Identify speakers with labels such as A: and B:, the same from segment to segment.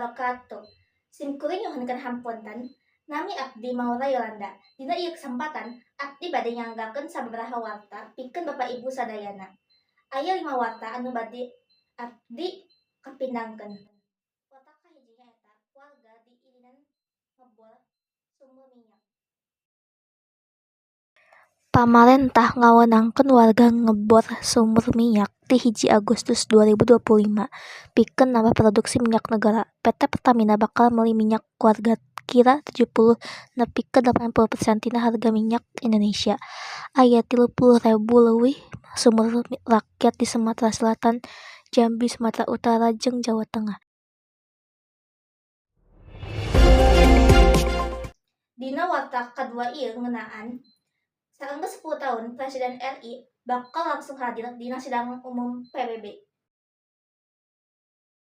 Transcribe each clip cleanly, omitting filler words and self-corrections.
A: Wabarakatuh. Sim kuring nyuhunkeun hapunten. Nami abdi Maura Yolanda. Dina ieu kesempatan abdi bade nyanggakeun sababaraha warta pikeun Bapak Ibu sadayana. Aya 5 warta anu bade abdi kapindangkeun. Warta kahiji nyaeta warga diidinan ngebor sumur minyak. Pamarentah ngawenangkeun warga ngebor sumur minyak ti 1 Agustus 2025 pikeun nambah produksi minyak negara. PT Pertamina bakal meuli minyak warga kira 70 nepi ka 80% tina harga minyak Indonesia. Aya 30.000 leuwih sumur rakyat di Sumatera Selatan, Jambi, Sumatera Utara jeung Jawa Tengah. Dina warta kadua ieu ngeunaan saenggeus 10 taun Presiden RI bakal langsung hadir dina Sidang Umum PBB.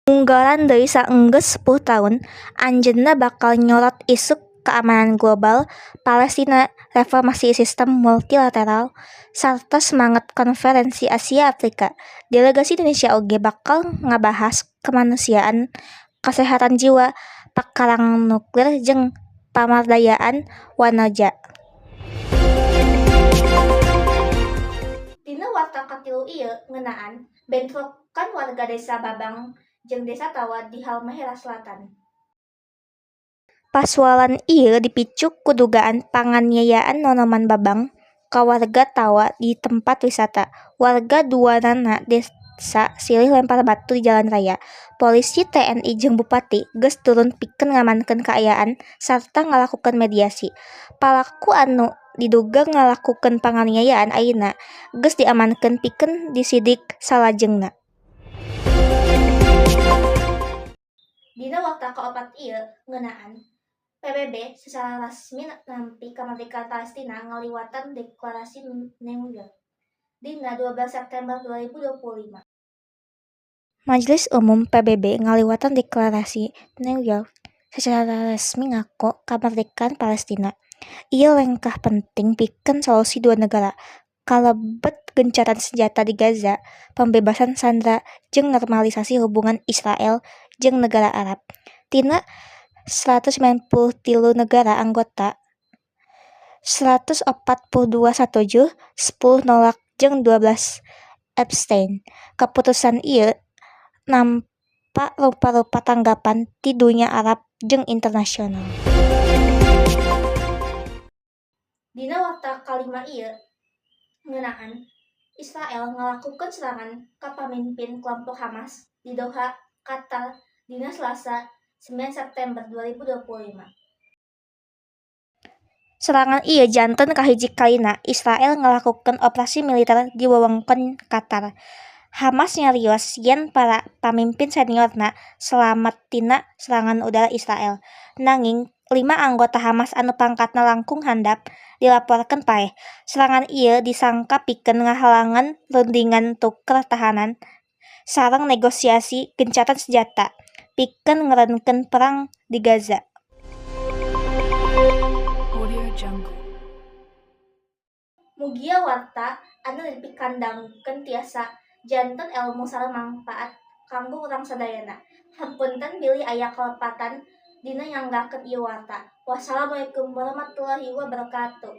A: Munggaran deui saenggeus 10 taun, anjeunna bakal nyorot isu keamanan global, Palestina, reformasi sistem multilateral, sarta semangat Konferensi Asia Afrika. Delegasi Indonesia oge bakal ngabahas kemanusiaan, kasehatan jiwa, pakarang nuklir jeung pamardayaan wanoja. Dina warta katilu ieu ngeunaan bentrokan warga Desa Babang jeung Desa Tawa di Halmahera Selatan. Pasualan ieu dipicu ku dugaan panganiayaan nonoman Babang ka warga Tawa di tempat wisata. Warga duanana desa silih lempar batu di jalan raya. Polisi, TNI jeung bupati geus turun pikeun ngamankeun kaayaan sarta ngalakukeun mediasi. Palaku anu diduga ngalakukeun panganiayaan ayeuna geus diamankeun pikeun disidik salajengna. Dina warta kaopat ieu ngeunaan PBB sacara resmi nampi kamardikaan Palestina ngaliwatan Deklarasi New York dina 12 September 2025. Majelis Umum PBB ngaliwatan Deklarasi New York sacara resmi ngaku kamardikaan Palestina. Ieu lengkah penting pikeun solusi dua negara, kalebet gencatan senjata di Gaza, pembebasan sandera, jeung normalisasi hubungan Israel jeung negara Arab. Tina 193 negara anggota, 142 satuju, 10 nolak jeung 12 abstain. Kaputusan ieu nampa rupa-rupa tanggapan ti dunya Arab jeung internasional. Dina warta kalima ieu ngeunaan Israel ngalakukeun serangan ka pamimpin kelompok Hamas di Doha, Qatar dina Selasa 9 September 2025. Serangan ieu janten kahiji kalina Israel ngalakukeun operasi militer di wewengkon Qatar. Hamas nyarios yen para pamimpin seniorna selamet tina serangan udara Israel. Nanging 5 anggota Hamas anu pangkatna langkung handap dilaporkeun paeh. Serangan ieu disangka pikeun ngahalangan rundingan tuker tahanan sareng negosiasi gencatan senjata pikeun ngarenkeun perang di Gaza. Mugia warta anu dipikandangkeun tiasa janten elmu sareng mangpaat kanggo urang sadayana. Hapunten bilih aya kalepatan dina nyanggakeun ieu warta. Wassalamualaikum warahmatullahi wabarakatuh.